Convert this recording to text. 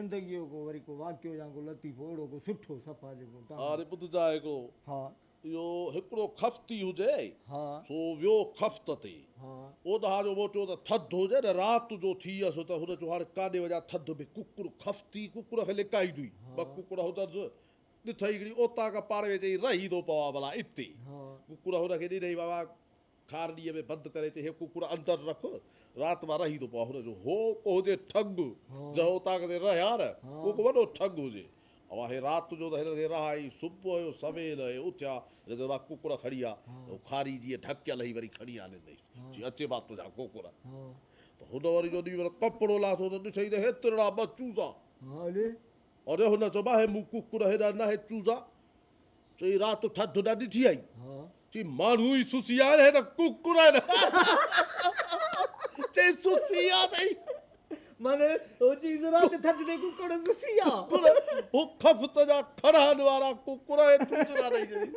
زندگيء جو ڪو وري ڪو واقعو يا ڪو لطيفو اهڙو ڪو سٺو صفا جيڪو توهان. هاڻي ٻڌجانء هڪڙو. ها. اهو هڪڙو خفتي هجي، ها. سو ويو خفت تي. ها. اوڏانهن جو موٽيو ته ٿڌ هجي نه، رات جو ٿي ويس ته هن چيو هاڻي ڪاڏي وڃان، ٿڌ ۾ ڪڪڙ خفتي ڪڪڙ کي لڪائيندو ئي، ٻه ڪڪڙ هجنس، ڏٺئي هڪڙي اوطاق پاڙي ۾ چئي رهي ٿو پوان ڀلا اتي. ڪڪڙ هن کي ڏنئي بابا کارڙيء ۾ بند ڪري چئي هي ڪڪڙ اندر رک، رات مان رهي ٿو پوان. هن جو هو ڪو هجي ٺڳ، جنهن اوطاق تي رهيا نه، اهو ڪو وڏو ٺڳ هجي. اوهان هي رات جو ته هنن کي رهائي، صبح جو سويل هي اٿيا، هن چيو مان ڪڪڙ کڻي آ، ته هو کاري جيئن ڍڪيل هئي وري کڻي آ ڏنئيس، چي اچي مان تنهنجا ڪڪڙ. ته هن وري جو ڏينهن ڪپڙو لاٿو ته ڏٺئي ته هيترڙا ٻه چوزا. اڙي هن چيو مان هي مون ڪڪڙ هيڏا ناهي چوزا. چئي رات ٿڌ نه ڏٺي آئي. چئي ماڻهو ئي سسي آهن هي ته ڪڪڙ آهن. چئي سسي آ اٿئي. معني هو چيز رات ٿڌ تي ڪڪڙ سسي آ. هو خفت جا کڙهن وارا ڪڪڙ هي چوزڙا اٿئي.